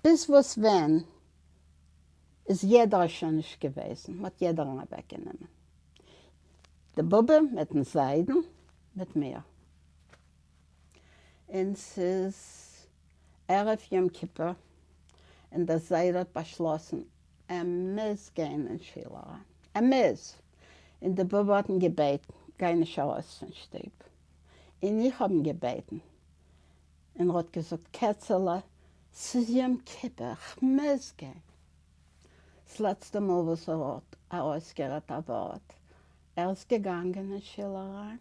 ביז וואס ווען איז יעדער שוין נישט געוועזן, מ'האט יעדערן אוועקגענומען. די באבע מיטן זיידן מיט מיר. און ס'איז ערב יום כיפור און דער זיידע האט באשלאסן ער מוז גיין אין שול אריין, ער מוז! און די באבע האט אים געבעטן גיי נישט ארויס פון שטוב, און איך האב אים געבעטן, און ער האט געזאגט קעצעלע ס'איז יום כיפור כ'מוז גיין. ס'לעצטע מאל וואס ער האט ארויסגערעדט א ווארט, ער איז געגאנגען אין שול אריין,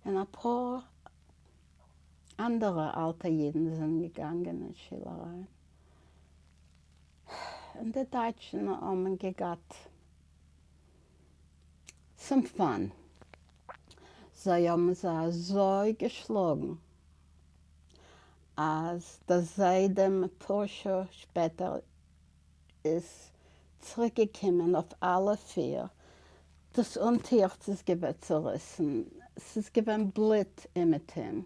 און אפאר אנדערע אלטע אידן זענען געגאנגען אין שול אריין, און די דייטשן האבן געגאט some fun, זיי האבן זיי אזוי געשלאגן אז דער זיידע אפאר שעה שפעטער איז צוריק געקומען אויף אלע פיר, דאס אנטועכץ איז געווען צוריסן, ס'איז געווען בלוט אומעטום,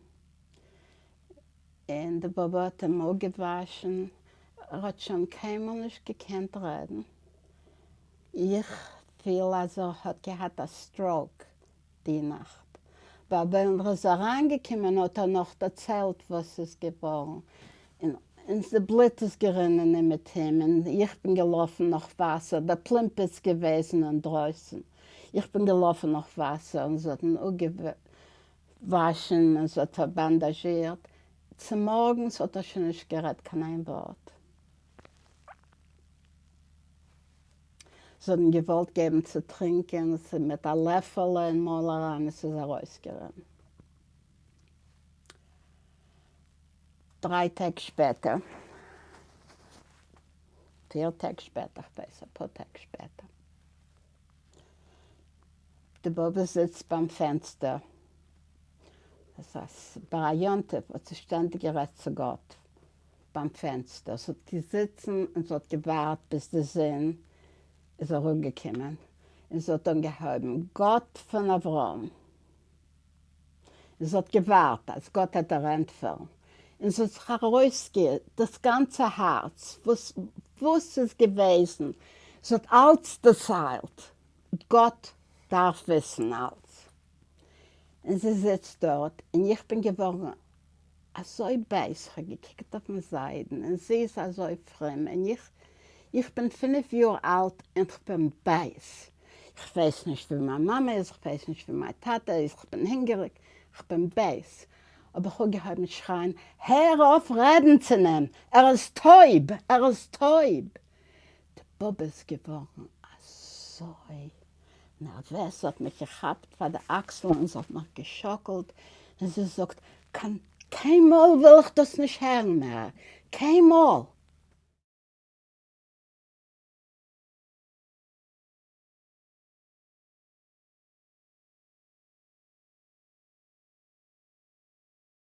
און די באבע האט אים אפגעוואשן, ער האט שוין קיינמאל נישט געקענט רעדן, איך פיל אז ער האט געהאט א stroke די נאכט, ווייל ווען ער איז אריינגעקומען האט ער נאך דערציילט וואס איז געווארן, און די בלוט איז גערינען אומעטום, און איך בין געלאפן נאך וואסער, דער פלומפ איז געוועזן אינדרויסן, איך בין געלאפן נאך וואסער, און זי האט אים אפגעוואשן און זי האט פארבאנדאזשירט, צומארגנס האט ער שוין נישט גערעדט קיין איין ווארט. זיי האבן געוואלט געבן צו טרינקען, ס'איז מיט א לעפעלע אין מויל אריין און ס'איז ארויסגערינען. דריי טעג שפעטער, פיר טעג שפעטער, כ'ווייס אפאר טעג שפעטער, די באבע זיצט ביים פענסטער, עס איז ביי א יום טוב, האט זי שטענדיג גערעדט צו גאט, ביים פענסטער, זי האט געזיצן און זי האט געווארט ביז די זון איז אראפגעקומען, און זי האט אנגעהויבן, גאט פון אברהם. און זי האט געווארט אז גאט וועט איר ענטפערן, און זי האט זיך ארויסגע דאס גאנצע הארץ וואס וואס איז געוועזן, זי האט אלץ דערציילט, גאט דארף וויסן אלץ. און זי זיצט דארט, און איך בין געווארן אזוי בייז, כ'האב געקוקט אויפן זיידן און זי איז אזוי פרום און איך, איך בין פינף יאר אלט און כ'בין בייז, כ'ווייס נישט ווי מיין מאמע איז, כ'ווייס נישט ווי מיין טאטע איז, כ'בין הונגעריג, כ'בין בייז, האב איך אנגעהויבן שרייען, הער אויף רעדן צו אים, ער איז טויב, ער איז טויב! די באבע איז געווארן אזוי נערוועז, זי האט מיך געכאפט פאר די אקסלען און זי האט מיך געשאקלט, און זי זאגט, קיין קיינמאל וויל איך דאס נישט הערן מער, קיינמאל!